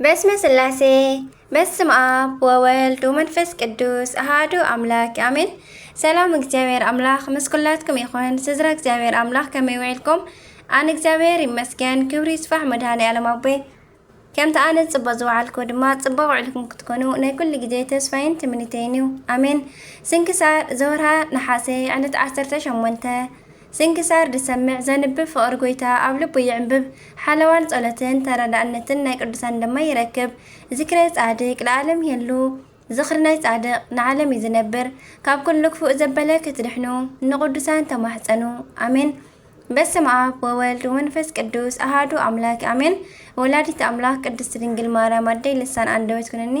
በስመ ስላሴ፣ በስም ኣብ ወወልድ ወመንፈስ ቅዱስ ኣሃዱ ኣምላክ ኣሜን። ሰላም እግዚኣብሔር ኣምላክ ምስ ኩላትኩም ይኹን። ስድራ እግዚኣብሔር ኣምላክ ከመይ ውዒልኩም? ኣነ እግዚኣብሔር ይመስገን፣ ክብሪ ይስፋሕ መድኃኔ ዓለም ኣቦይ። ከምቲ ኣነ ጽቡቕ ዝወዓልኩ ድማ ጽቡቕ ውዒልኩም ክትኮኑ ናይ ኩሉ ግዜ ተስፋይን ትምኒተይን እዩ። ኣሜን። ስንክሳር ዘወርሃ ነሓሴ ዕለት ዓሰርተ ሸሞንተ። ስንክሳር ዝሰምዕ ዘንብብ ፍቕሪ ጎይታ ኣብ ልቡ ይዕንብብ። ሓለዋን ጸሎትን ተረዳእነትን ናይ ቅዱሳን ድማ ይረክብ። ዝክረ ጻድቅ ለዓለም ይህሉ። ዝኽሪ ናይ ጻድቅ ንዓለም እዩ ዝነብር። ካብ ኩሉ ክፉእ ዘበለ ክትድሕኑ ንቅዱሳን ተማሕጸኑ። ኣሜን። በስመ ኣብ ወወልድ ወመንፈስ ቅዱስ ኣሃዱ ኣምላክ ኣሜን። ወላዲት ኣምላክ ቅድስት ድንግል ማርያም ኣደይ ልሳን ኣንደበት ኩነኒ።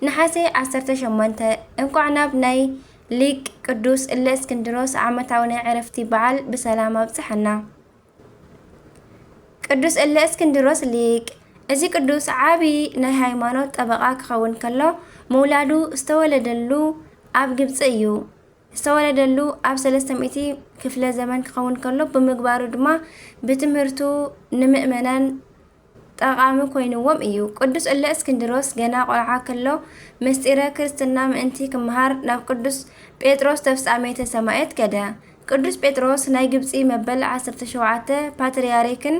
ነሓሴ ዓሰርተ ሸሞንተ። እንኳዕ ናብ ናይ ሊቅ ቅዱስ እለ እስክንድሮስ ዓመታዊ ናይ ዕረፍቲ በዓል ብሰላም ኣብጽሐና። ቅዱስ እለ እስክንድሮስ ሊቅ። እዚ ቅዱስ ዓቢ ናይ ሃይማኖት ጠበቓ ክኸውን ከሎ፣ ምውላዱ ዝተወለደሉ ኣብ ግብጺ እዩ። ዝተወለደሉ ኣብ ሰለስተ ሚእቲ ክፍለ ዘመን ክኸውን ከሎ፣ ብምግባሩ ድማ ብትምህርቱ ንምእመናን ጠቓሚ ኮይንዎም እዩ። ቅዱስ እለ እስክንድሮስ ገና ቆልዓ ከሎ፣ ምስጢረ ክርስትና ምእንቲ ክመሃር ናብ ቅዱስ ጴጥሮስ ተፍጻሜተ ሰማየት ከደ። ቅዱስ ጴጥሮስ ናይ ግብጺ መበል ዓሰርተ ሸውዓተ ፓትርያርክን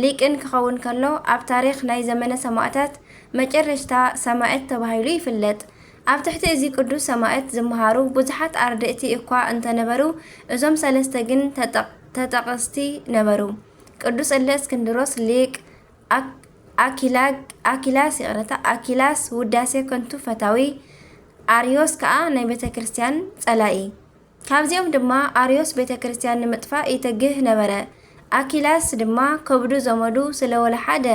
ሊቅን ክኸውን ከሎ፣ ኣብ ታሪኽ ናይ ዘመነ ሰማእታት መጨረሽታ ሰማእት ተባሂሉ ይፍለጥ። ኣብ ትሕቲ እዚ ቅዱስ ሰማእት ዝመሃሩ ብዙሓት ኣርድእቲ እኳ እንተነበሩ፣ እዞም ሰለስተ ግን ተጠ-፣ ተጠቐስቲ ነበሩ። ቅዱስ እለ እስክንድሮስ ሊቅ፣ ኣክ-፣ ኣኪላግ-፣ ኣኪላስ፣ ይቕረታ፣ ኣኪላስ ውዳሴ ከንቱ ፈታዊ፣ ኣርዮስ ከኣ ናይ ቤተ ክርስቲያን ጸላኢ። ካብዚኦም ድማ ኣርዮስ ቤተ ክርስቲያን ንምጥፋእ ይተግህ ነበረ። ኣኪላስ ድማ ከብዱ ዘመዱ ስለ ወላ ሓደ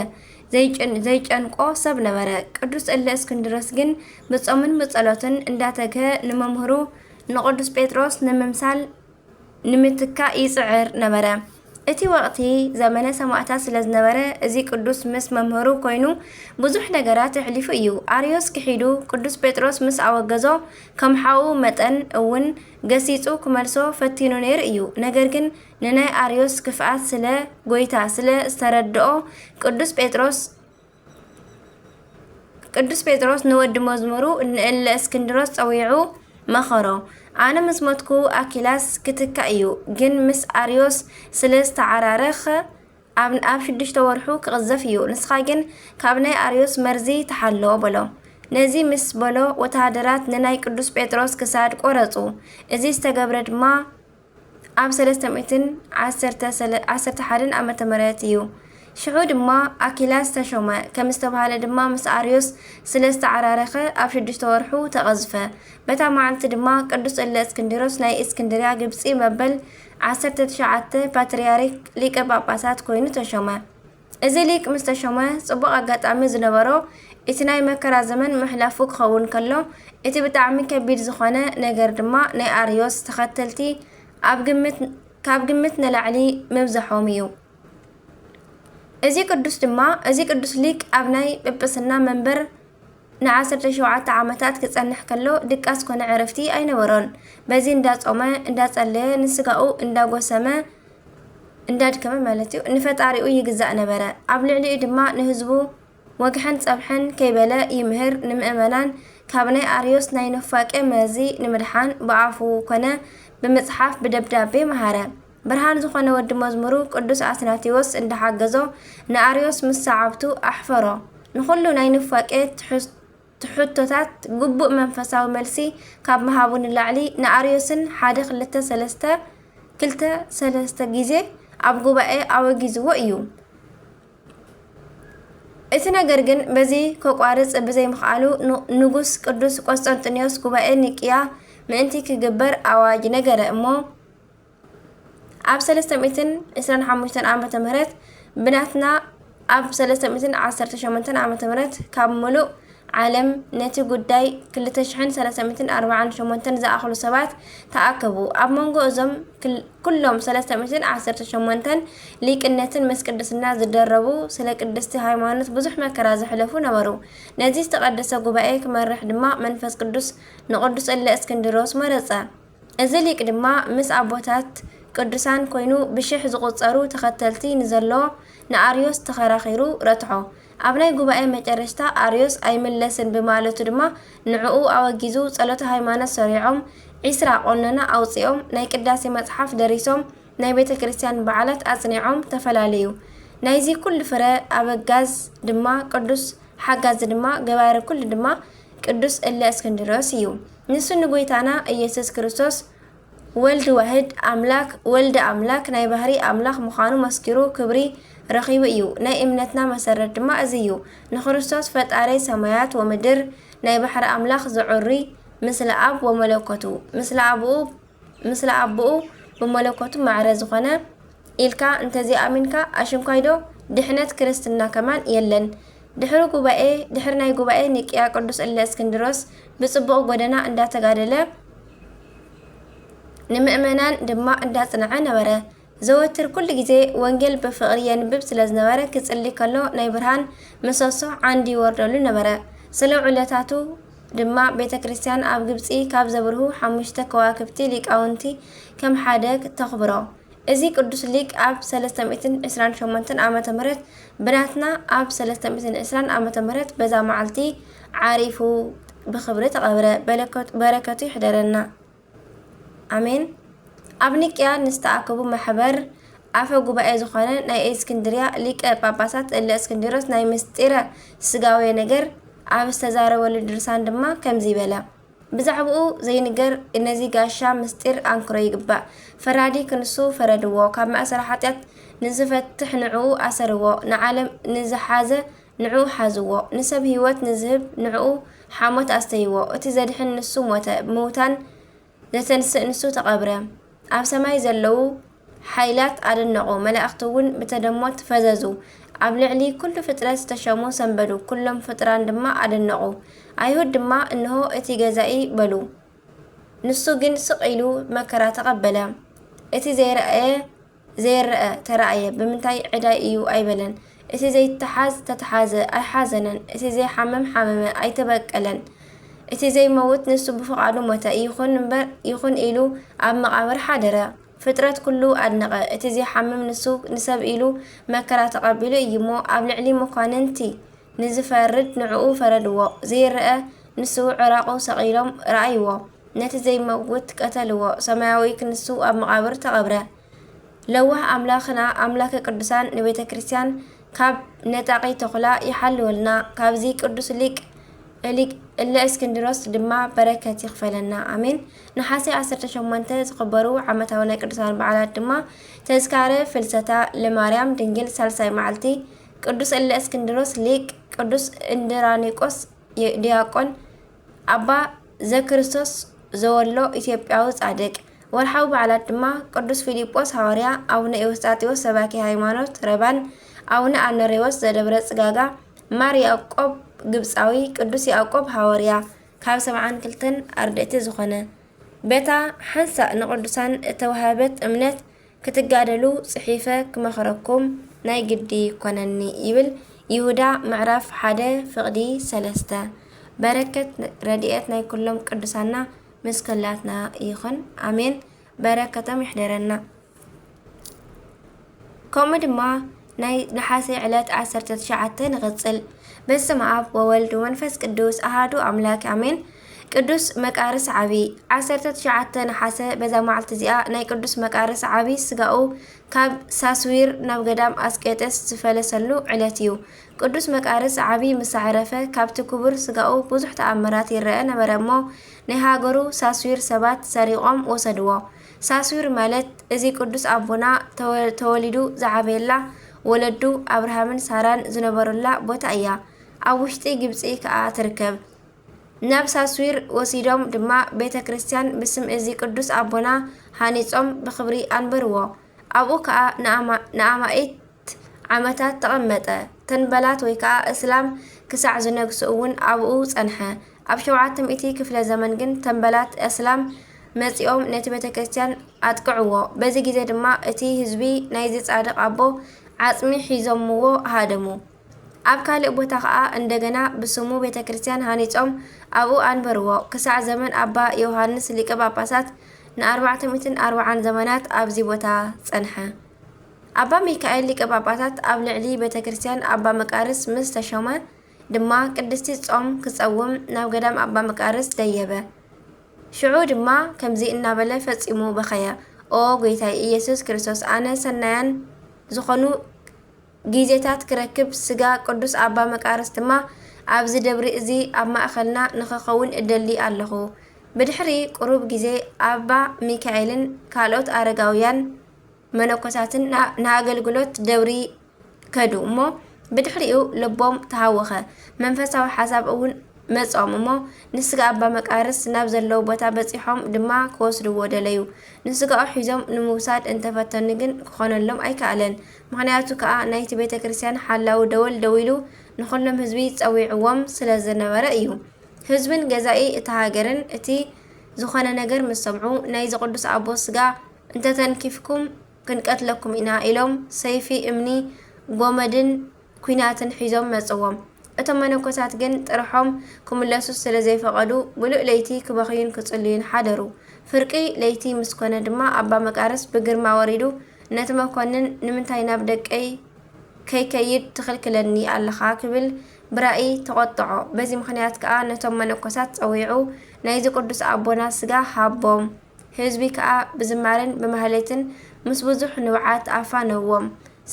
ዘይጭን-፣ ዘይጨንቆ ሰብ ነበረ። ቅዱስ እለ እስክንድሮስ ግን ብጾምን ብጸሎትን እንዳተግሀ ንመምህሩ ንቅዱስ ጴጥሮስ ንምምሳል ንምትካእ ይጽዕር ነበረ። እቲ ወቕቲ ዘመነ ሰማእታት ስለ ዝነበረ፣ እዚ ቅዱስ ምስ መምህሩ ኮይኑ ብዙሕ ነገራት ኣሕሊፉ እዩ። ኣርዮስ ክሒዱ ቅዱስ ጴጥሮስ ምስ ኣወገዞ፣ ከም ሓዉ መጠን እውን ገሲጹ ክመልሶ ፈቲኑ ነይሩ እዩ። ነገር ግን ንናይ ኣርዮስ ክፍኣት ስለ ጎይታ ስለ ዝተረድኦ፣ ቅዱስ ጴጥሮስ ቅዱስ ጴጥሮስ ንወዲ መዝሙሩ ንእለ እስክንድሮስ ጸዊዑ መኸሮ። ኣነ ምስ ሞትኩ ኣኪላስ ክትካእ እዩ፣ ግን ምስ ኣርዮስ ስለ ዝተዓራረኸ ኣብ፣ ኣብ ሽዱሽተ ወርሑ ክቕዘፍ እዩ። ንስኻ ግን ካብ ናይ ኣርዮስ መርዚ ተሓሎ በሎ። ነዚ ምስ በሎ ወተሃደራት ንናይ ቅዱስ ጴጥሮስ ክሳድ ቆረጹ። እዚ ዝተገብረ ድማ ኣብ ሰለስተ ሚእትን ዓሰርተ ሓደን ዓመተ ምህረት እዩ። ሽዑ ድማ ኣኪላስ ተሾመ። ከም ዝተባህለ ድማ ምስ ኣርዮስ ስለ ዝተዓራረኸ ኣብ ሽዱሽተ ወርሑ ተቐዝፈ። በታ መዓልቲ ድማ ቅዱስ እለ እስክንድሮስ ናይ እስክንድርያ ግብጺ መበል ዓሰርተ ትሽዓተ ፓትርያርክ ሊቀ ጳጳሳት ኮይኑ ተሾመ። እዚ ሊቅ ምስ ተሾመ ጽቡቕ ኣጋጣሚ ዝነበሮ እቲ ናይ መከራ ዘመን ምሕላፉ ክኸውን ከሎ፣ እቲ ብጣዕሚ ከቢድ ዝኾነ ነገር ድማ ናይ ኣርዮስ ተኸተልቲ ኣብ ግምት፣ ካብ ግምት ንላዕሊ ምብዛሖም እዩ። እዚ ቅዱስ ድማ፣ እዚ ቅዱስ ሊቅ ኣብ ናይ ጵጵስና መንበር ንዓሰርተ ሸውዓተ ዓመታት ክጸንሕ ከሎ ድቃስ ኮነ ዕረፍቲ ኣይነበሮን። በዚ እንዳጾመ፣ እንዳጸለየ፣ ንስጋኡ እንዳጎሰመ፣ እንዳድከመ ማለት እዩ፣ ንፈጣሪኡ ይግዛእ ነበረ። ኣብ ልዕሊኡ ድማ ንህዝቡ ወግሐን ጸብሐን ከይበለ ይምህር፣ ንምእመናን ካብ ናይ ኣርዮስ ናይ ኑፋቄ መርዚ ንምድሓን ብኣፉ ኮነ ብምጽሓፍ ብደብዳቤ መሃረ። ብርሃን ዝኾነ ወዲ መዝሙሩ ቅዱስ ኣትናቴዎስ እንዳሓገዞ ንኣርዮስ ምስ ሰዓብቱ ኣሕፈሮ። ንኹሉ ናይ ኑፋቄ ትሕዝ-፣ ትሕቶታት ግቡእ መንፈሳዊ መልሲ ካብ ምሃቡ ንላዕሊ ንኣርዮስን ሓደ ክልተ ሰለስተ፣ ክልተ ሰለስተ ግዜ ኣብ ጉባኤ ኣወጊዝዎ እዩ። እቲ ነገር ግን በዚ ከቋርጽ ብዘይምኽኣሉ ን-፣ ንጉስ ቅዱስ ቆስጠንጢኖስ ጉባኤ ኒቅያ ምእንቲ ክግበር ኣዋጅ ነገረ እሞ፣ ኣብ ሰለስተ ሚእትን ዕስራን ሓሙሽተን ዓመተ ምህረት ብናትና ኣብ ሰለስተ ሚእትን ዓሰርተ ሸሞንተን ዓመተ ምህረት ካብ ምሉእ ዓለም ነቲ ጉዳይ ክልተ ሽሕን ሰለስተ ሚእትን ኣርባዓን ሸሞንተን ዝኣኽሉ ሰባት ተኣከቡ። ኣብ መንጎ እዞም ክል-፣ ኩሎም ሰለስተ ሚእትን ዓሰርተ ሸሞንተን ሊቅነትን ምስ ቅድስና ዝደረቡ፣ ስለ ቅድስቲ ሃይማኖት ብዙሕ መከራ ዘሕለፉ ነበሩ። ነዚ ዝተቐደሰ ጉባኤ ክመርሕ ድማ መንፈስ ቅዱስ ንቅዱስ እለ እስክንድሮስ መረጸ። እዚ ሊቅ ድማ ምስ ኣቦታት ቅዱሳን ኮይኑ ብሽሕ ዝቑጸሩ ተኸተልቲ ንዘለዎ ንኣርዮስ ተኸራኺሩ ረትዖ። ኣብ ናይ ጉባኤ መጨረሽታ ኣርዮስ ኣይምለስን ብማለቱ ድማ ንዕኡ ኣወጊዙ ጸሎተ ሃይማኖት ሰሪዖም፣ ዒስራ ቆነና ኣውጺኦም፣ ናይ ቅዳሴ መጽሓፍ ደሪሶም፣ ናይ ቤተ ክርስቲያን በዓላት ኣጽኒዖም ተፈላለዩ። ናይዚ ኩሉ ፍረ ኣበጋዝ ድማ ቅዱስ ሓጋዚ ድማ ገባሪ ኩሉ ድማ ቅዱስ እለ እስክንድሮስ እዩ። ንሱ ንጎይታና ኢየሱስ ክርስቶስ ወልድ ዋህድ ኣምላክ ወልድ ኣምላክ ናይ ባህሪ ኣምላክ ምዃኑ መስኪሩ ክብሪ ረኺቡ እዩ። ናይ እምነትና መሰረት ድማ እዚ እዩ። ንክርስቶስ ፈጣሪ ሰማያት ወምድር ናይ ባሕሪ ኣምላክ ዘዑሪ ምስለ ኣብ ወመለኮቱ ምስለ ኣብኡ ምስለ ኣቦኡ ብመለኮቱ ማዕረ ዝኾነ ኢልካ እንተዘይኣሚንካ ኣሽንኳይዶ ድሕነት ክርስትና ከማን የለን። ድሕሪ ጉባኤ ድሕሪ ናይ ጉባኤ ኒቅያ ቅዱስ እለ እስክንድሮስ ብጽቡቕ ጎደና እንዳተጋደለ ንምእመናን ድማ እንዳጽንዐ ነበረ። ዘወትር ኩሉ ግዜ ወንጌል ብፍቕሪ የንብብ ስለ ዝነበረ ክጽሊ ከሎ ናይ ብርሃን ምሰሶ ዓንዲ ይወርደሉ ነበረ። ስለ ውዕለታቱ ድማ ቤተ ክርስቲያን ኣብ ግብጺ ካብ ዘብርሁ ሓሙሽተ ከዋክብቲ ሊቃውንቲ ከም ሓደ ተኽብሮ። እዚ ቅዱስ ሊቅ ኣብ ሰለስተ ሚእትን ዕስራን ሸሞንተን ዓመተ ምህረት ብናትና ኣብ ሰለስተ ሚእትን ዕስራን ዓመተ ምህረት በዛ መዓልቲ ዓሪፉ ብኽብሪ ተቐብረ። በለከቱ ይሕደረና። ኣሜን። ኣብ ኒቅያ ንዝተኣከቡ ማሕበር ኣፈ ጉባኤ ዝኾነ ናይ እስክንድርያ ሊቀ ጳጳሳት እለ እስክንድሮስ ናይ ምስጢረ ስጋዌ ነገር ኣብ ዝተዛረበሉ ድርሳን ድማ ከምዚ በለ። ብዛዕባኡ ዘይንገር ነዚ ጋሻ ምስጢር ኣንክሮ ይግባእ። ፈራዲ ክንሱ ፈረድዎ፣ ካብ ማእሰሪ ሓጢኣት ንዝፈትሕ ንዕኡ ኣሰርዎ፣ ንዓለም ንዝሓዘ ንዕኡ ሓዝዎ፣ ንሰብ ህይወት ንዝህብ ንዕኡ ሓሞት ኣስተይዎ። እቲ ዘድሕን ንሱ ሞተ፣ ምውታን ዘተንስእ ንሱ ተቐብረ። ኣብ ሰማይ ዘለዉ ሓይላት ኣደነቑ፣ መላእኽቲ እውን ብተደሞት ፈዘዙ። ኣብ ልዕሊ ኩሉ ፍጥረት ዝተሸሙ ሰንበዱ፣ ኩሎም ፍጡራን ድማ ኣደነቑ። ኣይሁድ ድማ እንሆ እቲ ገዛኢ በሉ። ንሱ ግን ስቕ ኢሉ መከራ ተቐበለ። እቲ ዘይረኣየ ዘይረኣ ተራእየ፣ ብምንታይ ዕዳይ እዩ ኣይበለን። እቲ ዘይተሓዝ ተተሓዘ ኣይሓዘነን፣ እቲ ዘይሓምም ሓመመ ኣይተበቀለን። እቲ ዘይመውት ንሱ ብፍቓዱ ሞተ፣ ይኹን እምበር ይኹን ኢሉ ኣብ መቓብር ሓደረ። ፍጥረት ኩሉ ኣድነቐ። እቲ ዘይሓምም ንሱ ንሰብ ኢሉ መከራ ተቐቢሉ እዩ እሞ ኣብ ልዕሊ መኳንንቲ ንዝፈርድ ንዕኡ ፈረድዎ። ዘይረኣ ንሱ ዕራቑ ሰቒሎም ረኣይዎ። ነቲ ዘይመውት ቀተልዎ። ሰማያዊ ክንሱ ኣብ መቓብር ተቐብረ። ለዋህ ኣምላኽና ኣምላከ ቅዱሳን ንቤተ ክርስቲያን ካብ ነጣቒ ተኹላ ይሓልወልና። ካብዚ ቅዱስ ሊቅ እለ እስክንድሮስ ድማ በረከት ይኽፈለና ኣሜን። ነሓሴ ዓሰርተ ሸሞንተ ዝኽበሩ ዓመታዊ ናይ ቅዱሳን በዓላት ድማ ተዝካረ ፍልሰታ ለማርያም ድንግል ሳልሳይ መዓልቲ፣ ቅዱስ እለ እስክንድሮስ ሊቅ፣ ቅዱስ እንድራኒቆስ ዲያቆን፣ ኣባ ዘክርስቶስ ዘወሎ ኢትዮጵያዊ ጻድቅ። ወርሓዊ በዓላት ድማ ቅዱስ ፊሊጶስ ሃዋርያ፣ ኣቡነ ኤዎስጣቴዎስ ሰባኪ ሃይማኖት ረባን፣ ኣቡነ ኣኖሬዎስ ዘደብረ ጽጋጋ፣ ማር ያዕቆብ ግብጻዊ፣ ቅዱስ ያዕቆብ ሃዋርያ ካብ ሰብዓን ክልተን ኣርድእቲ ዝኾነ። በታ ሓንሳእ ንቅዱሳን እተዋህበት እምነት ክትጋደሉ ጽሒፈ ክመኽረኩም ናይ ግዲ ይኮነኒ ይብል ይሁዳ ምዕራፍ ሓደ ፍቕዲ ሰለስተ። በረከት ረድኤት ናይ ኩሎም ቅዱሳና ምስ ኩላትና ይኹን ኣሜን። በረከቶም ይሕደረና። ከምኡ ድማ ናይ ነሓሴ ዕለት ዓሰርተ ትሽዓተ ንቕጽል። በስመ ኣብ ወወልድ ወመንፈስ ቅዱስ ኣሃዱ ኣምላክ ኣሜን። ቅዱስ መቃርስ ዓቢ። ዓሰርተ ትሽዓተ ነሓሰ በዛ መዓልቲ እዚኣ ናይ ቅዱስ መቃርስ ዓቢ ስጋኡ ካብ ሳስዊር ናብ ገዳም ኣስቄጥስ ዝፈለሰሉ ዕለት እዩ። ቅዱስ መቃርስ ዓቢ ምስ ኣዕረፈ ካብቲ ክቡር ስጋኡ ብዙሕ ተኣምራት ይረአ ነበረ እሞ ናይ ሃገሩ ሳስዊር ሰባት ሰሪቖም ወሰድዎ። ሳስዊር ማለት እዚ ቅዱስ ኣቦና ተወ- ተወሊዱ ዝዓበየላ ወለዱ ኣብርሃምን ሳራን ዝነበሩላ ቦታ እያ። ኣብ ውሽጢ ግብጺ ከኣ ትርከብ። ናብ ሳስዊር ወሲዶም ድማ ቤተ ክርስቲያን ብስም እዚ ቅዱስ ኣቦና ሃኒጾም ብኽብሪ ኣንበርዎ። ኣብኡ ከኣ ንኣማ- ንኣማኢት ዓመታት ተቐመጠ። ተንበላት ወይ ከኣ እስላም ክሳዕ ዝነግሱ እውን ኣብኡ ጸንሐ። ኣብ ሸውዓተ ሚእቲ ክፍለ ዘመን ግን ተንበላት እስላም መጺኦም ነቲ ቤተ ክርስቲያን ኣጥቅዕዎ። በዚ ግዜ ድማ እቲ ህዝቢ ናይዚ ጻድቕ ኣቦ ዓጽሚ ሒዞምዎ ሃደሙ። ኣብ ካልእ ቦታ ከኣ እንደገና ብስሙ ቤተ ክርስቲያን ሃኒጾም ኣብኡ ኣንበርዎ። ክሳዕ ዘመን ኣባ ዮሃንስ ሊቀ ጳጳሳት ንኣርባዕተ ሚእትን ኣርባዓን ዘመናት ኣብዚ ቦታ ጸንሐ። ኣባ ሚካኤል ሊቀ ጳጳሳት ኣብ ልዕሊ ቤተ ክርስቲያን ኣባ መቃርስ ምስ ተሾመ ድማ ቅድስቲ ጾም ክጸውም ናብ ገዳም ኣባ መቃርስ ደየበ። ሽዑ ድማ ከምዚ እናበለ ፈጺሙ በኸየ፣ ኦ ጐይታይ ኢየሱስ ክርስቶስ፣ ኣነ ሰናያን ዝኾኑ ጊዜታት ክረክብ፣ ስጋ ቅዱስ ኣባ መቃርስ ድማ ኣብዚ ደብሪ እዚ ኣብ ማእከልና ንኽኸውን እደሊ ኣለኹ። ብድሕሪ ቁሩብ ግዜ ኣባ ሚካኤልን ካልኦት ኣረጋውያን መነኮሳትን ና-፣ ንኣገልግሎት ደብሪ ከዱ እሞ ብድሕሪኡ ልቦም ተሃወኸ። መንፈሳዊ ሓሳብ እውን መጾም እሞ ንስጋ ኣባ መቃርስ ናብ ዘለዎ ቦታ በጺሖም ድማ ክወስድዎ ደለዩ። ንስጋኡ ሒዞም ንምውሳድ እንተፈተኑ ግን ክኾነሎም ኣይከኣለን። ምኽንያቱ ከኣ ናይቲ ቤተ ክርስቲያን ሓላዊ ደወል ደዊሉ ንኹሎም ህዝቢ ጸዊዕዎም ስለ ዝነበረ እዩ። ህዝብን ገዛኢ እታ ሃገርን እቲ ዝኾነ ነገር ምስ ሰምዑ ናይዚ ቅዱስ ኣቦ ስጋ እንተተንኪፍኩም ክንቀትለኩም ኢና ኢሎም ሰይፊ፣ እምኒ፣ ጎመድን ኲናትን ሒዞም መጽዎም። እቶም መነኮሳት ግን ጥርሖም ክምለሱ ስለ ዘይፈቐዱ ምሉእ ለይቲ ክበኽዩን ክጽልዩን ሓደሩ። ፍርቂ ለይቲ ምስ ኮነ ድማ ኣባ መቃርስ ብግርማ ወሪዱ ነቲ መኮንን ንምንታይ ናብ ደቀይ ከይከይድ ትኽልክለኒ ኣለኻ ክብል ብራእይ ተቖጥዖ። በዚ ምኽንያት ከኣ ነቶም መነኮሳት ጸዊዑ ናይዚ ቅዱስ ኣቦና ስጋ ሃቦም። ህዝቢ ከኣ ብዝማሬን ብማህሌትን ምስ ብዙሕ ንብዓት ኣፋነዎም።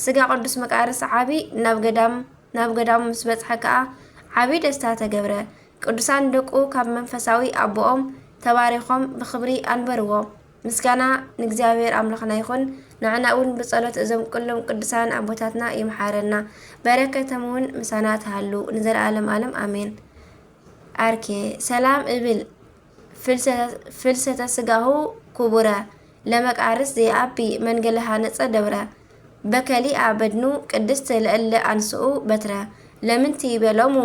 ስጋ ቅዱስ መቃርስ ዓቢ ናብ ገዳም ናብ ገዳሙ ምስ በጽሐ ከኣ ዓቢ ደስታ ተገብረ። ቅዱሳን ደቁ ካብ መንፈሳዊ ኣቦኦም ተባሪኾም ብኽብሪ ኣንበርዎ። ምስጋና ንእግዚኣብሔር ኣምላኽና ይኹን። ንዓና እውን ብጸሎት እዞም ኩሎም ቅዱሳን ኣቦታትና ይምሓረና። በረከቶም እውን ምሳና ትሃሉ ንዘለዓለም ዓለም ኣሜን። ኣርኬ ሰላም እብል ፍልሰተ ስጋሁ ክቡረ ለመቃርስ ዘይኣቢ መንገለ ሃነጸ ደብረ በከሊኣ በድኑ ቅድስት ለእለ ኣንስኡ በትረ ለምንቲ ይቤሎሙ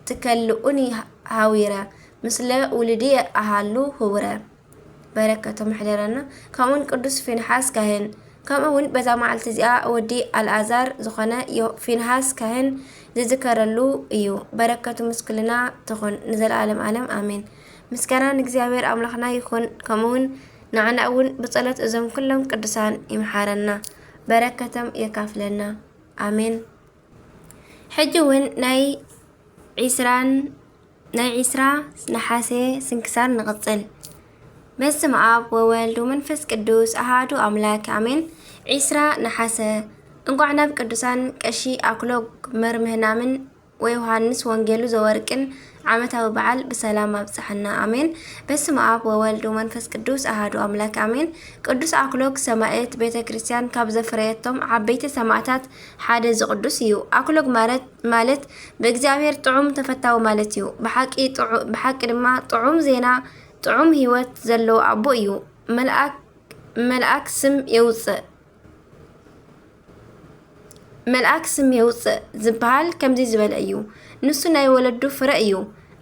ትከልኡኒ ሃዊረ ምስለ ውሉድየ ኣሃሉ ህውረ። በረከቶም ይሕደረና። ከምኡውን ቅዱስ ፊንሓስ ካህን ከምኡ እውን በዛ መዓልቲ እዚኣ ወዲ ኣልኣዛር ዝኾነ ዮ-፣ ፊንሃስ ካህን ዝዝከረሉ እዩ። በረከቱ ምስ ኩልና ትኹን ንዘለዓለም ዓለም ኣሜን። ምስጋና ንእግዚኣብሔር ኣምላኽና ይኹን። ከምኡ እውን ንዓና እውን ብጸሎት እዞም ኩሎም ቅዱሳን ይምሓረና፣ በረከቶም የካፍለና። ኣሜን። ሕጂ እውን ናይ ዒስራን ናይ ዒስራ ነሓሴ ስንክሳር ንቕጽል። በስመ ኣብ ወወልድ ወመንፈስ ቅዱስ ኣሃዱ ኣምላክ ኣሜን። ዒስራ ነሓሰ። እንቋዕ ናብ ቅዱሳን ቀሺ ኣክሎግ መርምህናምን ወዮሃንስ ወንጌሉ ዘወርቅን ዓመታዊ በዓል ብሰላም ኣብጽሐና ኣሜን። በስመ ኣብ ወወልድ ወመንፈስ ቅዱስ ኣሃዱ ኣምላክ ኣሜን። ቅዱስ ኣክሎግ ሰማእት ቤተ ክርስቲያን ካብ ዘፍረየቶም ዓበይቲ ሰማእታት ሓደ እዚ ቅዱስ እዩ። ኣክሎግ ማለት ማለት ብእግዚኣብሔር ጥዑም ተፈታዊ ማለት እዩ። ብሓቂ ጥዑ-፣ ብሓቂ ድማ ጥዑም ዜና፣ ጥዑም ህይወት ዘለዎ ኣቦ እዩ። መልኣክ፣ መልኣክ ስም የውፅእ፣ መልኣክ ስም የውፅእ ዝበሃል ከምዚ ዝበለ እዩ። ንሱ ናይ ወለዱ ፍረ እዩ።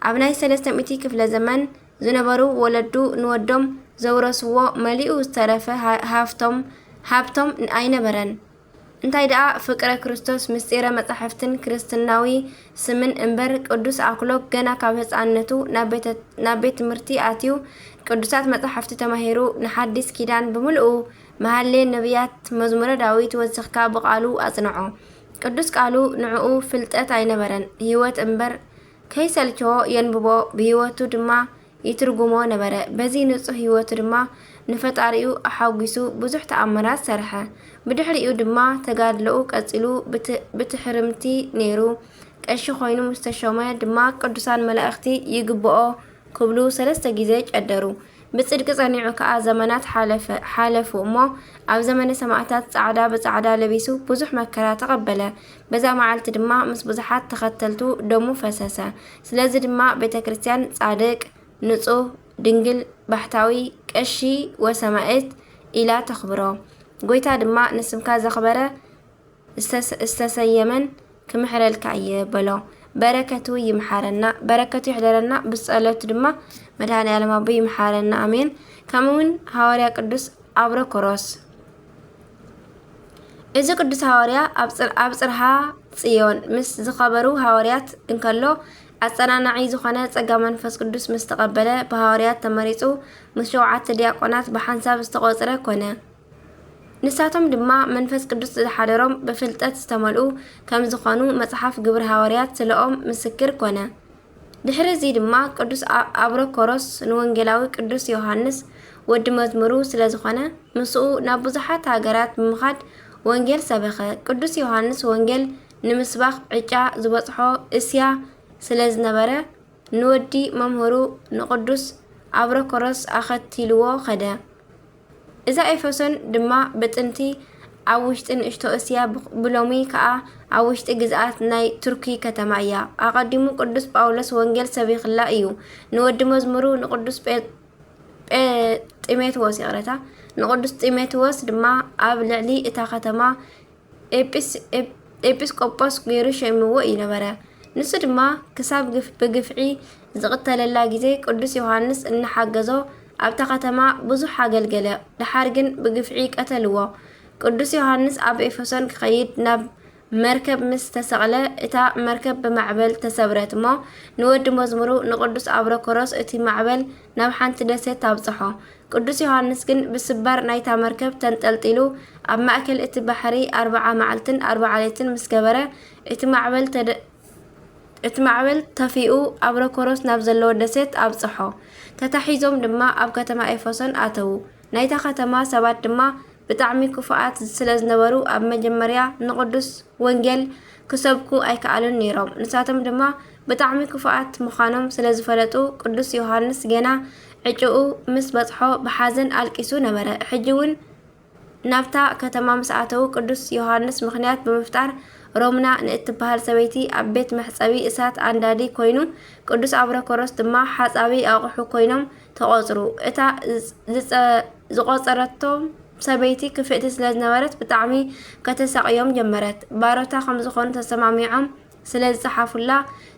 ኣብ ናይ ሰለስተ ሚእቲ ክፍለ ዘመን ዝነበሩ ወለዱ ንወዶም ዘውረስዎ መሊኡ ዝተረፈ ሃ-፣ ሃፍቶም፣ ሃብቶም ኣይነበረን። እንታይ ደኣ ፍቅረ ክርስቶስ፣ ምስጢረ መጻሕፍትን ክርስትናዊ ስምን እምበር፣ ቅዱስ ኣክሎግ ገና ካብ ህጻንነቱ ናብ ቤተ-፣ ናብ ቤት ትምህርቲ ኣትዩ ቅዱሳት መጻሕፍቲ ተማሂሩ ንሓዲስ ኪዳን ብምልኡ መሃሌ ነቢያት መዝሙረ ዳዊት ወሲኽካ ብቃሉ ኣጽንዖ። ቅዱስ ቃሉ ንዕኡ ፍልጠት ኣይነበረን፣ ህይወት እምበር ከይሰልቸዎ የንብቦ፣ ብህይወቱ ድማ ይትርጉሞ ነበረ። በዚ ንጹህ ህይወቱ ድማ ንፈጣሪኡ ኣሓጒሱ ብዙሕ ተኣምራት ሰርሐ። ብድሕሪኡ ድማ ተጋድሎኡ ቀጺሉ ብት-፣ ብትሕርምቲ ነይሩ። ቀሺ ኮይኑ ምስ ተሾመ ድማ ቅዱሳን መላእኽቲ ይግብኦ ክብሉ ሰለስተ ግዜ ጨደሩ። ብጽድቂ ጸኒዑ ከኣ ዘመናት ሓለፈ-፣ ሓለፉ እሞ ኣብ ዘመነ ሰማእታት ጻዕዳ ብጻዕዳ ለቢሱ ብዙሕ መከራ ተቐበለ። በዛ መዓልቲ ድማ ምስ ብዙሓት ተኸተልቱ ደሙ ፈሰሰ። ስለዚ ድማ ቤተ ክርስቲያን ጻድቅ፣ ንጹህ፣ ድንግል፣ ባሕታዊ፣ ቀሺ ወሰማእት ኢላ ተኽብሮ። ጎይታ ድማ ንስምካ ዘኽበረ ዝተሰ-፣ ዝተሰየመን ክምሕረልካ እየ በሎ። በረከቱ ይምሓረና፣ በረከቱ ይሕደረና። ብጸሎቱ ድማ መድኃኔ ዓለም ኣቦ ይምሓረና። ኣሜን። ከምኡ እውን ሃዋርያ ቅዱስ ኣብረኮሮስ። እዚ ቅዱስ ሃዋርያ ኣብ ጽር-፣ ኣብ ጽርሃ ጽዮን ምስ ዝኸበሩ ሃዋርያት እንከሎ፣ ኣጸናናዒ ዝኾነ ጸጋ መንፈስ ቅዱስ ምስ ተቐበለ፣ ብሃዋርያት ተመሪጹ ምስ ሸውዓተ ዲያቆናት ብሓንሳብ ዝተቖጽረ ኮነ። ንሳቶም ድማ መንፈስ ቅዱስ ዝሓደሮም ብፍልጠት ዝተመልኡ ከም ዝኾኑ መጽሓፍ ግብሪ ሃዋርያት ስለኦም ምስክር ኮነ። ድሕሪ እዚ ድማ ቅዱስ ኣ-፣ ኣብሮኮሮስ ንወንጌላዊ ቅዱስ ዮሃንስ ወዲ መዝሙሩ ስለ ዝኾነ፣ ምስኡ ናብ ብዙሓት ሃገራት ብምኻድ ወንጌል ሰበኸ። ቅዱስ ዮሃንስ ወንጌል ንምስባኽ ዕጫ ዝበጽሖ እስያ ስለ ዝነበረ፣ ንወዲ መምህሩ ንቅዱስ ኣብሮኮሮስ ኣኸቲልዎ ኸደ። እዛ ኤፌሶን ድማ ብጥንቲ ኣብ ውሽጢ ንእሽቶ እስያ፣ ብ-፣ ብሎሚ ከኣ ኣብ ውሽጢ ግዝኣት ናይ ቱርኪ ከተማ እያ። ኣቐዲሙ ቅዱስ ጳውሎስ ወንጌል ሰቢኽላ እዩ። ንወዲ መዝሙሩ ንቅዱስ ጴ-፣ ጴ-፣ ጢሞቴዎስ፣ ይቕረታ፣ ንቅዱስ ጢሞቴዎስ ድማ ኣብ ልዕሊ እታ ከተማ ኤጲስ-፣ ኤፕ-፣ ኤጲስቆጶስ ገይሩ ሸይምዎ እዩ ነበረ። ንሱ ድማ ክሳብ ግፍ-፣ ብግፍዒ ዝቕተለላ ግዜ ቅዱስ ዮሃንስ እናሓገዞ ኣብታ ከተማ ብዙሕ ኣገልገለ። ደሓር ግን ብግፍዒ ቀተልዎ። ቅዱስ ዮሃንስ ኣብ ኤፌሶን ክኸይድ ናብ መርከብ ምስ ተሰቕለ፣ እታ መርከብ ብማዕበል ተሰብረት እሞ፣ ንወዲ መዝሙሩ ንቅዱስ ኣብሮኮሮስ እቲ ማዕበል ናብ ሓንቲ ደሴት ኣብጽሖ። ቅዱስ ዮሃንስ ግን ብስባር ናይታ መርከብ ተንጠልጢሉ ኣብ ማእከል እቲ ባሕሪ ኣርብዓ መዓልትን ኣርብዓ ለይትን ምስ ገበረ፣ እቲ ማዕበል ተደ-፣ እቲ ማዕበል ተፊኡ ኣብሮኮሮስ ናብ ዘለዎ ደሴት ኣብጽሖ። ተታሒዞም ድማ ኣብ ከተማ ኤፌሶን ኣተዉ። ናይታ ከተማ ሰባት ድማ ብጣዕሚ ክፉኣት ስለ ዝነበሩ፣ ኣብ መጀመርያ ንቅዱስ ወንጌል ክሰብኩ ኣይከኣሉን ነይሮም። ንሳቶም ድማ ብጣዕሚ ክፉኣት ምዃኖም ስለ ዝፈለጡ፣ ቅዱስ ዮሃንስ ገና ዕጭኡ ምስ በጽሖ ብሓዘን ኣልቂሱ ነበረ። ሕጂ እውን ናብታ ከተማ ምስ ኣተዉ፣ ቅዱስ ዮሃንስ ምኽንያት ብምፍጣር፣ ሮምና ንእትበሃል ሰበይቲ ኣብ ቤት መሕጸቢ እሳት ኣንዳዲ ኮይኑ፣ ቅዱስ ኣብረኮሮስ ድማ ሓጻቢ ኣቑሑ ኮይኖም ተቖጽሩ። እታ ዝጸ-፣ ዝቖጸረቶም ሰበይቲ ክፍእቲ ስለ ዝነበረት፣ ብጣዕሚ ከተሳቕዮም ጀመረት። ባሮታ ከም ዝኾኑ ተሰማሚዖም ስለ ዝጸሓፉላ፣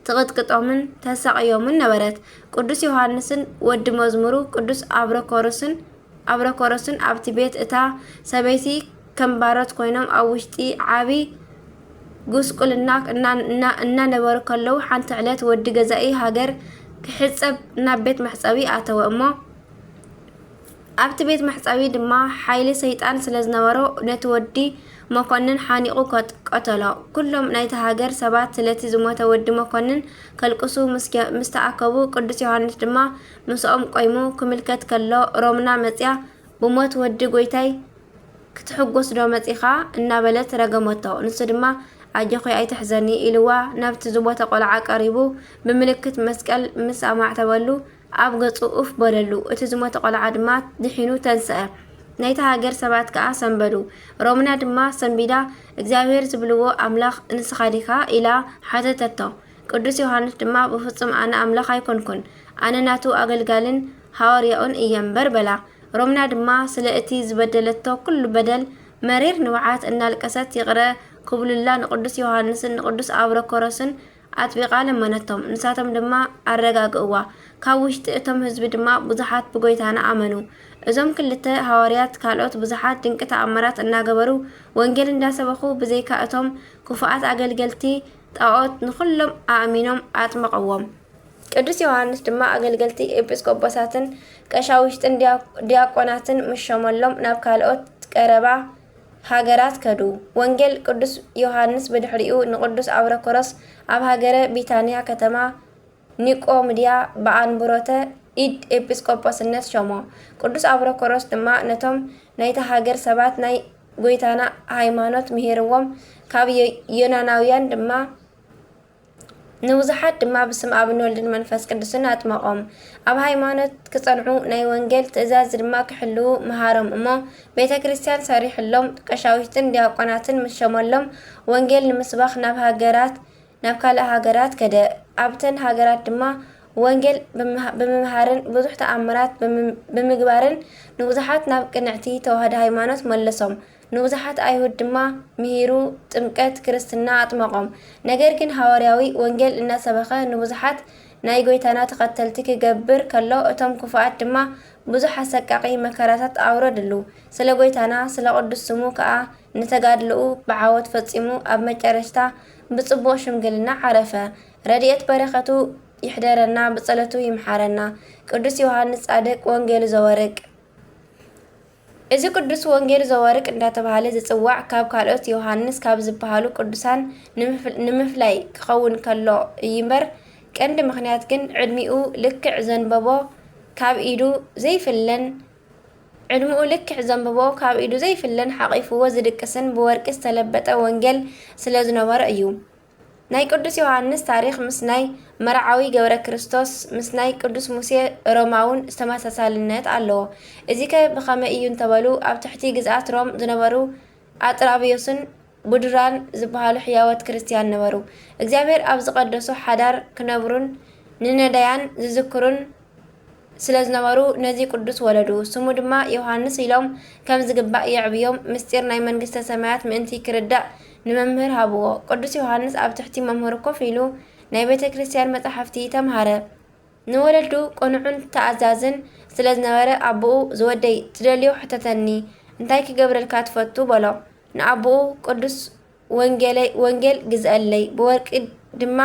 ትቕጥቅጦምን ተሳቕዮምን ነበረት። ቅዱስ ዮሃንስን ወዲ መዝሙሩ ቅዱስ ኣብረኮሮስን፣ ኣብረኮሮስን ኣብቲ ቤት እታ ሰበይቲ ከም ባሮት ኮይኖም ኣብ ውሽጢ ዓቢ ጉስቁልና እና-፣ እና-፣ እናነበሩ ከለዉ፣ ሓንቲ ዕለት ወዲ ገዛኢ ሃገር ክሕጸብ ናብ ቤት መሕጸቢ ኣተወ እሞ፣ ኣብቲ ቤት መሕጸቢ ድማ ሓይሊ ሰይጣን ስለ ዝነበሮ፣ ነቲ ወዲ መኮንን ሓኒቑ ከጥ-፣ ቀተሎ። ኩሎም ናይታ ሃገር ሰባት ስለቲ ዝሞተ ወዲ መኮንን ከልቅሱ ምስ ገ-፣ ምስ ተኣከቡ፣ ቅዱስ ዮሃንስ ድማ ምስኦም ቆይሙ ክምልከት ከሎ፣ ሮምና መጽያ፣ "ብሞት ወዲ ጐይታይ ክትሕጎስ ዶ መጺኻ?" እናበለት ረገመቶ። ንሱ ድማ፣ "ኣጆኺ ኣይትሕዘኒ" ኢልዋ፣ ናብቲ ዝሞተ ቆልዓ ቀሪቡ፣ ብምልክት መስቀል ምስ ኣማዕተበሉ፣ ኣብ ገጹ ኡፍ በለሉ። እቲ ዝሞተ ቆልዓ ድማ ድሒኑ ተንስአ። ናይታ ሃገር ሰባት ከኣ ሰንበዱ። ሮምና ድማ ሰንቢዳ፣ "እግዚኣብሔር ዝብልዎ ኣምላኽ ንስኻ ዲኻ?" ኢላ ሓተተቶ። ቅዱስ ዮሃንስ ድማ፣ "ብፍጹም ኣነ ኣምላኽ ኣይኮንኩን፣ ኣነ ናቱ ኣገልጋልን ሃዋርያኡን እየ እምበር" በላ። ሮምና ድማ ስለ እቲ ዝበደለቶ ኩሉ በደል መሪር ንብዓት እናልቀሰት ይቕረ ክብሉላ ንቅዱስ ዮሃንስን ንቅዱስ ኣብረኮሮስን ኣጥቢቓ ለመነቶም። ንሳቶም ድማ ኣረጋግእዋ። ካብ ውሽጢ እቶም ህዝቢ ድማ ብዙሓት ብጎይታና ኣመኑ። እዞም ክልተ ሃዋርያት ካልኦት ብዙሓት ድንቂ ተኣምራት እናገበሩ፣ ወንጌል እንዳሰበኹ፣ ብዘይካ እቶም ክፉኣት ኣገልገልቲ ጣኦት ንኹሎም ኣእሚኖም ኣጥመቐዎም። ቅዱስ ዮሃንስ ድማ ኣገልገልቲ ኤጲስቆጶሳትን ቀሻውሽትን ዲያ-፣ ዲያቆናትን ምስ ሸመሎም ናብ ካልኦት ቀረባ ሃገራት ከዱ። ወንጌል ቅዱስ ዮሃንስ ብድሕሪኡ ንቅዱስ ኣብረኮሮስ ኣብ ሃገረ ቢታንያ ከተማ ኒቆምድያ ብኣንብሮተ ኢድ ኤጲስቆጶስነት ሸሞ። ቅዱስ ኣብረኮሮስ ድማ ነቶም ናይታ ሃገር ሰባት ናይ ጎይታና ሃይማኖት ምሂርዎም፣ ካብ ዮ-፣ ዮናናውያን ድማ ንብዙሓት ድማ ብስም ኣብን ወልድን መንፈስ ቅዱስን ኣጥመቖም። ኣብ ሃይማኖት ክጸንዑ ናይ ወንጌል ትእዛዝ ድማ ክሕልዉ ምሃሮም እሞ፣ ቤተ ክርስቲያን ሰሪሕሎም፣ ቀሻውሽትን ዲያቆናትን ምስ ሸመሎም፣ ወንጌል ንምስባኽ ናብ ሃገራት፣ ናብ ካልእ ሃገራት ከደ። ኣብተን ሃገራት ድማ ወንጌል ብምሃ-፣ ብምምሃርን ብዙሕ ተኣምራት ብምም-፣ ብምግባርን ንብዙሓት ናብ ቅንዕቲ ተዋህዶ ሃይማኖት መለሶም። ንብዙሓት ኣይሁድ ድማ ምሂሩ፣ ጥምቀት ክርስትና ኣጥመቖም። ነገር ግን ሃዋርያዊ ወንጌል እናሰበኸ ንብዙሓት ናይ ጐይታና ተኸተልቲ ክገብር ከሎ፣ እቶም ክፉኣት ድማ ብዙሕ ኣሰቃቒ መከራታት ኣውረድሉ። ስለ ጐይታና፣ ስለ ቅዱስ ስሙ ከኣ ንተጋድሎኡ ብዓወት ፈጺሙ፣ ኣብ መጨረሽታ ብጽቡቕ ሽምግልና ዓረፈ። ረድኤት በረኸቱ ይሕደረና፣ ብጸሎቱ ይምሓረና። ቅዱስ ዮሃንስ ጻድቅ ወንጌሉ ዘወርቅ። እዚ ቅዱስ ወንጌል ዘወርቅ እንዳተባህለ ዝጽዋዕ ካብ ካልኦት ዮሃንስ ካብ ዝበሃሉ ቅዱሳን ንምፍ-፣ ንምፍላይ ክኸውን ከሎ እዩ እምበር፣ ቀንዲ ምኽንያት ግን ዕድሚኡ ልክዕ ዘንበቦ ካብ ኢዱ ዘይፍለን፣ ዕድሚኡ ልክዕ ዘንበቦ ካብ ኢዱ ዘይፍለን ሓቒፍዎ ዝድቅስን ብወርቂ ዝተለበጠ ወንጌል ስለ ዝነበሮ እዩ። ናይ ቅዱስ ዮሃንስ ታሪኽ ምስ ናይ መርዓዊ ገብረ ክርስቶስ፣ ምስ ናይ ቅዱስ ሙሴ ሮማውን ዝተመሳሳልነት ኣለዎ። እዚከ ብኸመይ እዩ እንተበሉ፣ ኣብ ትሕቲ ግዝኣት ሮም ዝነበሩ ኣጥራብዮስን ቡድራን ዝበሃሉ ሕያዎት ክርስትያን ነበሩ። እግዚኣብሔር ኣብ ዝቐደሶ ሓዳር ክነብሩን ንነዳያን ዝዝክሩን ስለ ዝነበሩ ነዚ ቅዱስ ወለዱ። ስሙ ድማ ዮሃንስ ኢሎም ከም ዝግባእ የዕብዮም። ምስጢር ናይ መንግስተ ሰማያት ምእንቲ ክርዳእ ንመምህር ሃብዎ። ቅዱስ ዮሃንስ ኣብ ትሕቲ መምህሩ ኮፍ ኢሉ ናይ ቤተ ክርስቲያን መጻሕፍቲ ተምሃረ። ንወለዱ ቅኑዕን ተኣዛዝን ስለ ዝነበረ ኣቦኡ፣ "ዝወደይ ትደልዮ ሕተተኒ፣ እንታይ ክገብረልካ ትፈቱ?" በሎ። ንኣቦኡ፣ "ቅዱስ ወንጌለይ፣ ወንጌል ግዝአለይ፣ ብወርቂ ድማ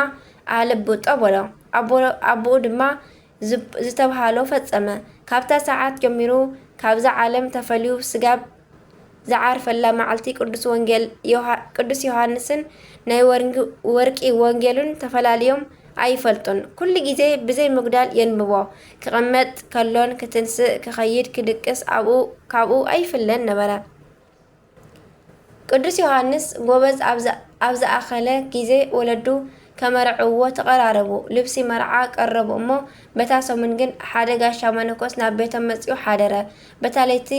ኣለብጦ" በሎ። ኣቦ-፣ ኣቦኡ ድማ ዝብ-፣ ዝተብሃሎ ፈጸመ። ካብታ ሰዓት ጀሚሩ ካብዛ ዓለም ተፈልዩ ስጋብ ዝዓርፈላ መዓልቲ ቅዱስ ወንጌል ዮሃ-፣ ቅዱስ ዮሃንስን ናይ ወርንግ-፣ ወርቂ ወንጌሉን ተፈላልዮም ኣይፈልጡን። ኩሉ ግዜ ብዘይ ምጉዳል የንብቦ። ክቕመጥ ከሎን ክትንስእ፣ ክኸይድ፣ ክድቅስ ኣብኡ፣ ካብኡ ኣይፍለን ነበረ። ቅዱስ ዮሃንስ ጎበዝ ኣብ ዝ-፣ ኣብ ዝኣኸለ ግዜ ወለዱ ከመርዕዎ ተቐራረቡ። ልብሲ መርዓ ቀረቡ እሞ፣ በታ ሰሙን ግን ሓደ ጋሻ መነኮስ ናብ ቤቶም መጺኡ ሓደረ። በታ ለይቲ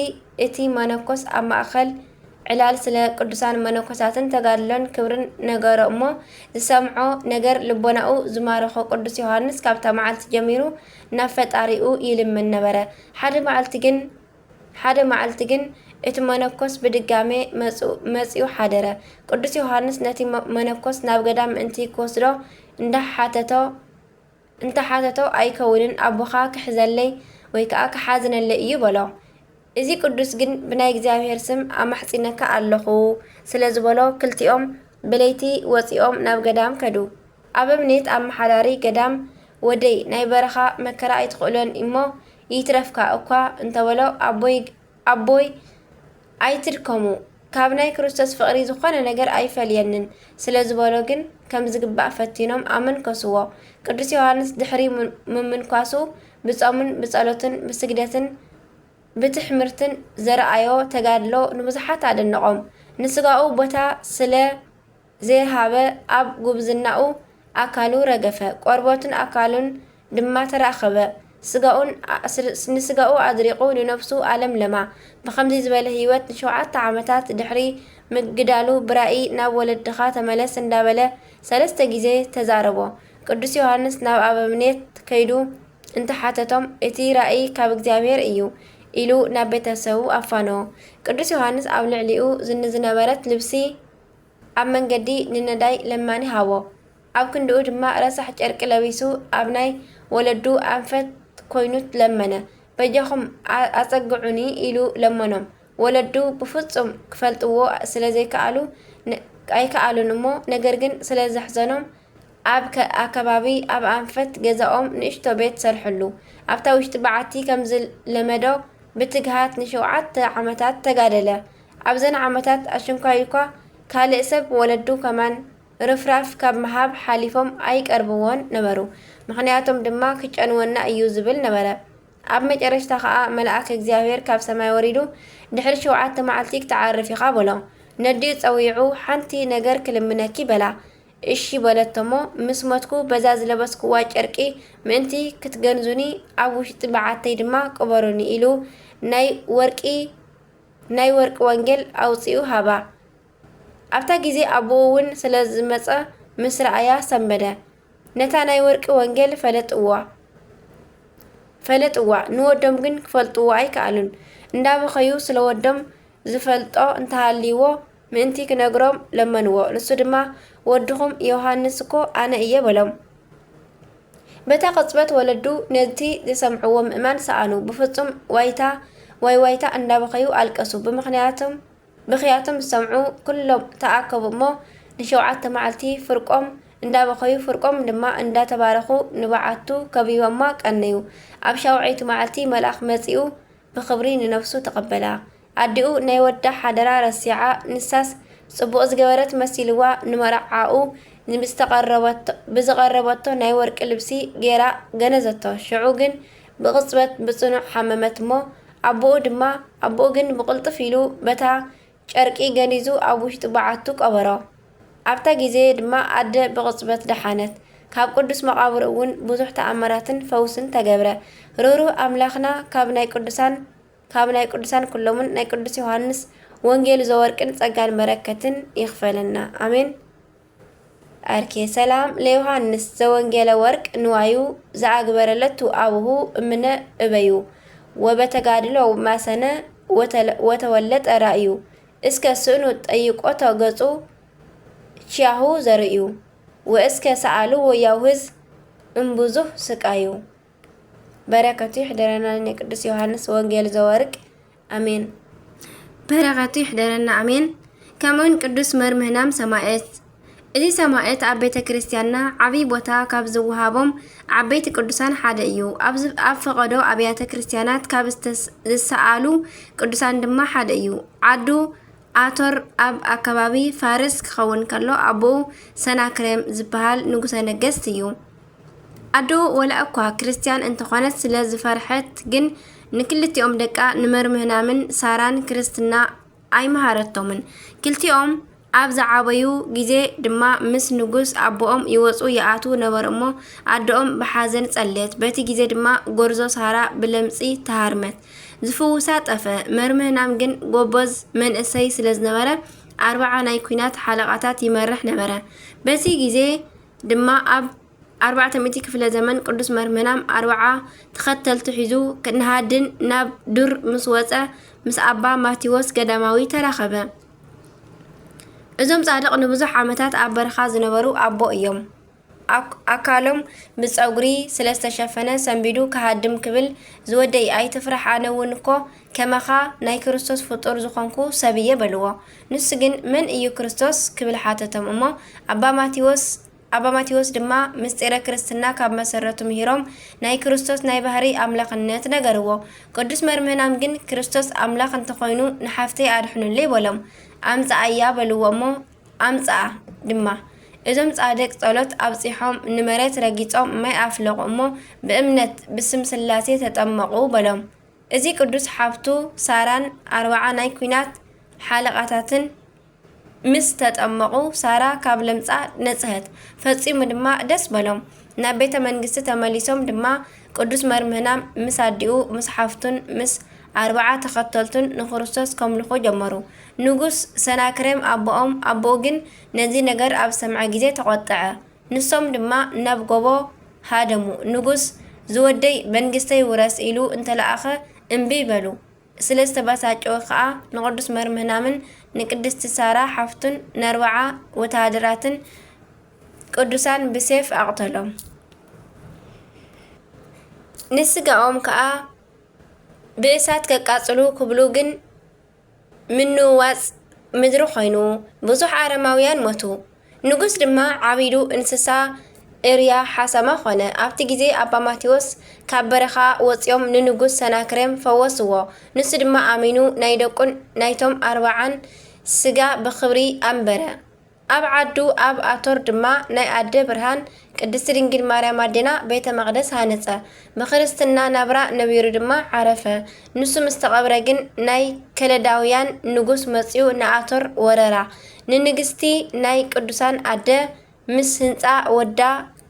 እቲ መነኮስ ኣብ ማእከል ዕላል ስለ ቅዱሳን መነኮሳትን ተጋድሎን ክብርን ነገሮ እሞ፣ ዝሰምዖ ነገር ልቦናኡ ዝማረኾ ቅዱስ ዮሃንስ ካብታ መዓልቲ ጀሚሩ ናብ ፈጣሪኡ ይልምን ነበረ። ሓደ መዓልቲ ግን፣ ሓደ መዓልቲ ግን እቲ መነኮስ ብድጋሜ መጹ-፣ መጺኡ ሓደረ። ቅዱስ ዮሃንስ ነቲ መ-፣ መነኮስ ናብ ገዳም ምእንቲ ክወስዶ እንዳሓተቶ፣ እንተሓተቶ፣ "ኣይከውንን፣ ኣቦኻ ክሕዘለይ ወይ ከኣ ክሓዝነለይ እዩ" በሎ። እዚ ቅዱስ ግን "ብናይ እግዚኣብሔር ስም ኣማሕጺነካ ኣለኹ" ስለ ዝበሎ፣ ክልቲኦም ብለይቲ ወጺኦም ናብ ገዳም ከዱ። ኣበምኔት ኣመሓዳሪ ገዳም፣ "ወደይ፣ ናይ በረኻ መከራ ኣይትኽእሎን እሞ ይትረፍካ እኳ" እንተበሎ፣ ኣቦይ፣ ኣቦይ ኣይትድከሙ፣ ካብ ናይ ክርስቶስ ፍቕሪ ዝኾነ ነገር ኣይፈልየንን ስለ ዝበሎ ግን ከም ዝግባእ ፈቲኖም ኣመንከስዎ። ቅዱስ ዮሃንስ ድሕሪ ምን-፣ ምምንኳሱ ብጾምን ብጸሎትን ብስግደትን ብትሕምርትን ዘርኣዮ ተጋድሎ ንብዙሓት ኣደነቖም። ንስጋኡ ቦታ ስለ ዘይሃበ ኣብ ጉብዝናኡ ኣካሉ ረገፈ፣ ቆርበቱን ኣካሉን ድማ ተራኸበ። ስጋኡን ኣ-፣ ስ-፣ ንስጋኡ ኣድሪቑ ንነፍሱ ኣለምለማ። ብኸምዚ ዝበለ ህይወት ንሸውዓተ ዓመታት ድሕሪ ምግዳሉ ብራእይ "ናብ ወለድኻ ተመለስ" እንዳበለ ሰለስተ ግዜ ተዛረቦ። ቅዱስ ዮሃንስ ናብ ኣበምኔት ከይዱ እንተሓተቶም፣ "እቲ ራእይ ካብ እግዚኣብሔር እዩ" ኢሉ ናብ ቤተሰቡ ኣፋነዎ። ቅዱስ ዮሃንስ ኣብ ልዕሊኡ ዝን-፣ ዝነበረት ልብሲ ኣብ መንገዲ ንነዳይ ለማኒ ሃቦ። ኣብ ክንድኡ ድማ ረሳሕ ጨርቂ ለቢሱ ኣብ ናይ ወለዱ ኣንፈት ኮይኑ ለመነ። "በጃኹም ኣ-፣ ኣጸግዑኒ" ኢሉ ለመኖም። ወለዱ ብፍጹም ክፈልጥዎ ስለ ዘይከኣሉ፣ ን-፣ ኣይከኣሉን እሞ፣ ነገር ግን ስለ ዘሕዘኖም፣ ኣብ ከ-፣ ኣከባቢ ኣብ ኣንፈት ገዛኦም ንእሽቶ ቤት ሰርሕሉ። ኣብታ ውሽጢ በዓቲ ከም ዝለመዶ ብትግሃት ንሸውዓተ ዓመታት ተጋደለ። ኣብዘን ዓመታት ኣሽንኳይ እኳ ካልእ ሰብ ወለዱ ከማን ርፍራፍ ካብ ምሃብ ሓሊፎም ኣይቀርብዎን ነበሩ። ምኽንያቶም ድማ ክጨንወና እዩ ዝብል ነበረ። ኣብ መጨረሽታ ኸኣ መልኣክ እግዚኣብሔር ካብ ሰማይ ወሪዱ፣ "ድሕሪ ሸውዓተ መዓልቲ ክትዓርፍ ኢኻ" በሎ። ነዲኡ ጸዊዑ፣ "ሓንቲ ነገር ክልምነኪ" በላ። "እሺ" በለቶሞ፣ "ምስ ሞትኩ በዛ ዝለበስክዋ ጨርቂ ምእንቲ ክትገንዙኒ፣ ኣብ ውሽጢ በዓተይ ድማ ቅበሩኒ" ኢሉ ናይ ወርቂ፣ ናይ ወርቂ ወንጌል ኣውጺኡ ሃባ። ኣብታ ግዜ ኣቦኡ እውን ስለ ዝመጸ ምስ ረኣያ ሰንበደ። ነታ ናይ ወርቂ ወንጌል ፈለጥዋ፣ ፈለጥዋ፣ ንወዶም ግን ክፈልጥዎ ኣይከኣሉን። እንዳበኸዩ ስለ ወዶም ዝፈልጦ እንተሃልይዎ ምእንቲ ክነግሮም ለመንዎ። ንሱ ድማ፣ "ወድኹም ዮሃንስ እኮ ኣነ እየ" በሎም። በታ ቅጽበት ወለዱ ነቲ ዝሰምዕዎ ምእማን ሰኣኑ። ብፍጹም ዋይታ፣ ዋይ ዋይታ እንዳበኸዩ ኣለቀሱ። ብምኽንያቶም፣ ብኽያቶም ዝሰምዑ ኩሎም ተኣከቡ እሞ፣ ንሸውዓተ መዓልቲ ፍርቆም እንዳበኸዩ፣ ፍርቆም ድማ እንዳተባረኹ ንበዓቱ ከቢቦማ ቀነዩ። ኣብ ሻውዐይቲ መዓልቲ መልኣኽ መጺኡ ብኽብሪ ንነፍሱ ተቐበላ። ኣዲኡ ናይ ወዳ ሓደራ ረሲዓ፣ ንሳስ ጽቡቕ ዝገበረት መሲልዋ ንመርዓኡ ብዝተቐረበቶ ናይ ወርቂ ልብሲ ገይራ ገነዘቶ። ሽዑ ግን ብቕጽበት ብጽኑዕ ሓመመት እሞ ኣቦኡ ድማ ኣቦኡ ግን ብቕልጥፍ ኢሉ በታ ጨርቂ ገኒዙ ኣብ ውሽጢ በዓቱ ቀበሮ። ኣብታ ግዜ ድማ ኣደ ብቕጽበት ደሓነት። ካብ ቅዱስ መቓብር እውን ብዙሕ ተኣምራትን ፈውስን ተገብረ። ርህሩህ ኣምላኽና ካብ ናይ ቅዱሳን ካብ ናይ ቅዱሳን ኩሎምን ናይ ቅዱስ ዮሃንስ ወንጌል ዘወርቅን ጸጋን በረከትን ይኽፈለና። ኣሜን። ኣርኬ ሰላም ለዮሃንስ ዘወንጌለ ወርቅ ንዋዩ ዘኣግበረለቱ ኣብሁ እምነ እበዩ ወበተጋድሎ ማሰነ ወተለ- ወተወለጠ ራእዩ እስከ ስእኑ ጠይቆቶ ገጹ ቺያሁ ዘርእዩ ወእስከ ሰኣሉ ወያውህዝ እምብዙህ ስቃዩ። በረከቱ ይሕደረና ናይ ቅዱስ ዮሃንስ ወንጌል ዘወርቅ። ኣሜን። በረከቱ ይሕደረና። ኣሜን። ከምኡን ቅዱስ መርምህናም ሰማዕት። እዚ ሰማዕት ኣብ ቤተ ክርስቲያንና ዓብይ ቦታ ካብ ዝወሃቦም ዓበይቲ ቅዱሳን ሓደ እዩ። ኣብ ዝ- ኣብ ፈቐዶ ኣብያተ ክርስቲያናት ካብ ዝተስ- ዝሰኣሉ ቅዱሳን ድማ ሓደ እዩ። ዓዱ ኣቶር ኣብ ኣከባቢ ፋርስ ክኸውን ከሎ ኣቦኡ ሰናክሬም ዝበሃል ንጉሰ ነገስት እዩ። ኣዶ ወላ እኳ ክርስትያን እንተኾነት ስለ ዝፈርሐት ግን ንክልቲኦም ደቃ ንመርምህናምን ሳራን ክርስትና ኣይመሃረቶምን። ክልቲኦም ኣብ ዝዓበዩ ግዜ ድማ ምስ ንጉስ ኣቦኦም ይወጹ ይኣትዉ ነበሩ እሞ ኣደኦም ብሓዘን ጸለየት። በቲ ግዜ ድማ ጎርዞ ሳራ ብለምጺ ተሃርመት። ዝፍውሳ ጠፈ። መርምህናም ግን ጎበዝ መንእሰይ ስለ ዝነበረ ኣርብዓ ናይ ኲናት ሓለቓታት ይመርሕ ነበረ። በቲ ግዜ ድማ ኣብ ኣርባዕተ ሚእቲ ክፍለ ዘመን ቅዱስ መርምህናም ኣርብዓ ተኸተልቱ ሒዙ ንሃድን ናብ ዱር ምስ ወጸ ምስ ኣባ ማቴዎስ ገዳማዊ ተራኸበ። እዞም ጻድቕ ንብዙሕ ዓመታት ኣብ በረኻ ዝነበሩ ኣቦ እዮም። ኣክ- ኣካሎም ብጸጉሪ ስለ ዝተሸፈነ ሰንቢዱ ክሃድም ክብል ዝወደይ ኣይትፍራሕ ኣነ እውን እኮ ከማኻ ናይ ክርስቶስ ፍጡር ዝኾንኩ ሰብ እየ በልዎ። ንሱ ግን መን እዩ ክርስቶስ ክብል ሓተቶም እሞ ኣባ ማቴዎስ ኣባ ማቴዎስ ድማ ምስጢረ ክርስትና ካብ መሰረቱ ምሂሮም ናይ ክርስቶስ ናይ ባህሪ ኣምላኽነት ነገርዎ። ቅዱስ መርምህናም ግን ክርስቶስ ኣምላኽ እንተኾይኑ ንሓፍተይ ኣድሕኑለይ በሎም። ኣምጽኣያ በልዎ እሞ ኣምጽኣ ድማ። እዞም ጻድቅ ጸሎት ኣብጺሖም ንመሬት ረጊጾም ማይ ኣፍለቑ እሞ ብእምነት ብስም ስላሴ ተጠመቑ በሎም። እዚ ቅዱስ ሓፍቱ ሳራን ኣርብዓ ናይ ኲናት ሓለቓታትን ምስ ተጠመቑ ሳራ ካብ ለምጻ ነጽሀት። ፈጺሙ ድማ ደስ በሎም። ናብ ቤተ መንግስቲ ተመሊሶም ድማ ቅዱስ መርምህናም ምስ ኣዲኡ ምስ ሓፍቱን ምስ ኣርብዓ ተኸተልቱን ንክርስቶስ ከምልኹ ጀመሩ። ንጉስ ሰናክሬም ኣቦኦም ኣቦኡ ግን ነዚ ነገር ኣብ ሰምዐ ግዜ ተቖጥዐ። ንሶም ድማ ናብ ጎቦ ሃደሙ። ንጉስ ዝወደይ መንግስተይ ውረስ ኢሉ እንተለኣኸ እምቢ በሉ። ስለ ዝተበሳጨወ ከኣ ንቅዱስ መርምህናምን ንቅድስቲ ሳራ ሓፍቱን ነርብዓ ወተሃደራትን ቅዱሳን ብሴፍ ኣቕተሎም። ንስጋኦም ከኣ ብእሳት ከቃጽሉ ክብሉ ግን ምንውዋጽ ምድሪ ኮይኑ ብዙሕ ኣረማውያን ሞቱ። ንጉስ ድማ ዓቢዱ እንስሳ እርያ ሓሰማ ኾነ። ኣብቲ ግዜ ኣባ ማቴዎስ ካብ በረኻ ወጺኦም ንንጉስ ሰናክሬም ፈወስዎ። ንሱ ድማ ኣሚኑ ናይ ደቁን ናይቶም ኣርብዓን ስጋ ብኽብሪ ኣንበረ። ኣብ ዓዱ ኣብ ኣቶር ድማ ናይ ኣደ ብርሃን ቅድስቲ ድንግል ማርያም ኣዴና ቤተ መቕደስ ሃነጸ። ብክርስትና ናብራ ነቢሩ ድማ ዓረፈ። ንሱ ምስ ተቐብረ ግን ናይ ከለዳውያን ንጉስ መጺኡ ንኣቶር ወረራ። ንንግስቲ ናይ ቅዱሳን ኣደ ምስ ህንጻ ወዳ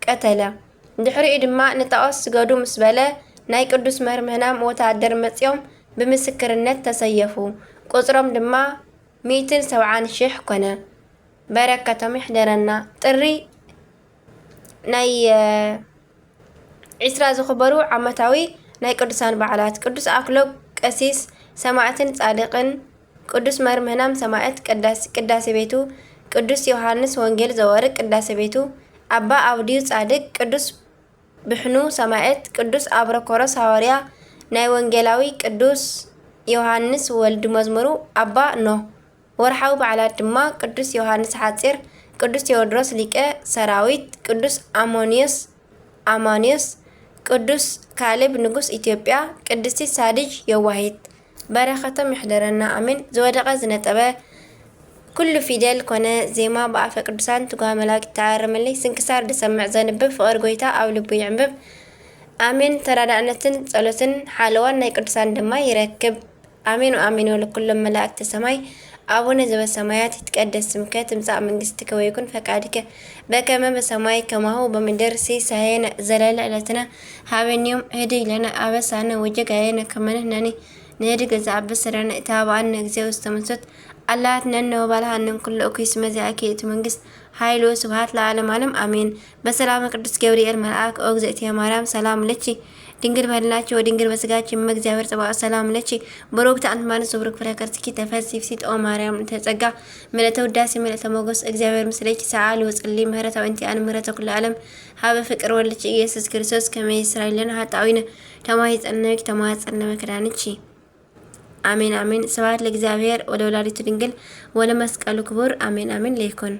ቀተለ። ድሕሪኡ ድማ ንጣኦት ስገዱ ምስ በለ ናይ ቅዱስ መርምህናም ወታደር መጺኦም ብምስክርነት ተሰየፉ። ቁጽሮም ድማ ሚእትን ሰብዓን ሽሕ ኮነ። በረከቶም ይሕደረና። ጥሪ ናይ ዒስራ ዝኽበሩ ዓመታዊ ናይ ቅዱሳን በዓላት ቅዱስ ኣክሎግ ቀሲስ ሰማዕትን ጻድቅን ቅዱስ መርምህናም ሰማዕት ቅዳሴ ቤቱ ቅዱስ ዮሃንስ ወንጌል ዘወርቅ ቅዳሴ ቤቱ ኣባ ኣውድዩ ጻድቅ ቅዱስ ብሕኑ ሰማዕት ቅዱስ ኣብረኮሮስ ሃዋርያ ናይ ወንጌላዊ ቅዱስ ዮሃንስ ወልድ መዝሙሩ ኣባ ኖህ ወርሓዊ በዓላት ድማ ቅዱስ ዮሃንስ ሓጺር፣ ቅዱስ ቴዎድሮስ ሊቀ ሰራዊት፣ ቅዱስ ኣሞንዮስ ኣማንዮስ፣ ቅዱስ ካሌብ ንጉስ ኢትዮጵያ፣ ቅድስቲ ሳድጅ የዋሂት። በረኸቶም ይሕደረና፣ ኣሜን። ዝወደቐ ዝነጠበ ኩሉ ፊደል ኮነ ዜማ ብኣፈ ቅዱሳን ትጓ መላእክት ተኣረመለይ። ስንክሳር ዝሰምዕ ዘንብብ ፍቕር ጎይታ ኣብ ልቡ ይዕንብብ፣ ኣሜን። ተራዳእነትን ጸሎትን ሓለዋን ናይ ቅዱሳን ድማ ይረክብ፣ ኣሜን ወኣሜን። ወለኩሎም መላእክተ ሰማይ፣ ኣቡነ ዘበሰማያት፣ ይትቀደስ ስምከ፣ ትምጻእ መንግስትከ፣ ወይኩን ፈቃድከ፣ በከመ በሰማይ ከማሁ በምድር። ሲሳየነ ዘለለ ዕለትነ ሀበነ ዮም፣ ህድግ ለነ አበሳነ ወጌጋየነ ከመ ንሕነኒ ንህድግ ለዘአበሰ ለነ። ኢታብአነ እግዚኦ ውስተ መንሱት፣ አላ አድህነነ ወባልሐነ እምኩሉ እኩይ፣ እስመ ዚአከ ይእቲ መንግስት፣ ኃይል ወስብሐት ለዓለመ ዓለም፣ አሜን። በሰላመ ቅዱስ ገብርኤል መልአክ፣ ኦ እግዝእትየ ማርያም፣ ሰላም ለኪ፣ ድንግል በህልናኪ ወድንግል በስጋኪ፣ እመ እግዚአብሔር ጸባኦት፣ ሰላም ለኪ፣ ብሩክት አንቲ እምአንስት ወብሩክ ፍሬ ከርስኪ፣ ተፈሲ ፍስሕት ኦ ማርያም፣ ምልዕተ ጸጋ፣ ምልዕተ ውዳሴ፣ ምልዕተ ሞገስ፣ እግዚአብሔር ምስሌኪ፣ ሰአሊ ወጸሊ፣ ምህረተ አንቲ አን ምህረተ ኩሉ ዓለም፣ ሀበ ፍቅር ወልድኪ ኢየሱስ ክርስቶስ፣ ከመ ይስራይ ለነ ኃጣውኢነ፣ ተማሂጸነኪ፣ ተማጸነ በክዳንኪ። አሜን፣ አሜን። ስብሐት ለእግዚአብሔር ወለወላዲቱ ድንግል ወለመስቀሉ ክቡር። አሜን፣ አሜን። ለይኩን።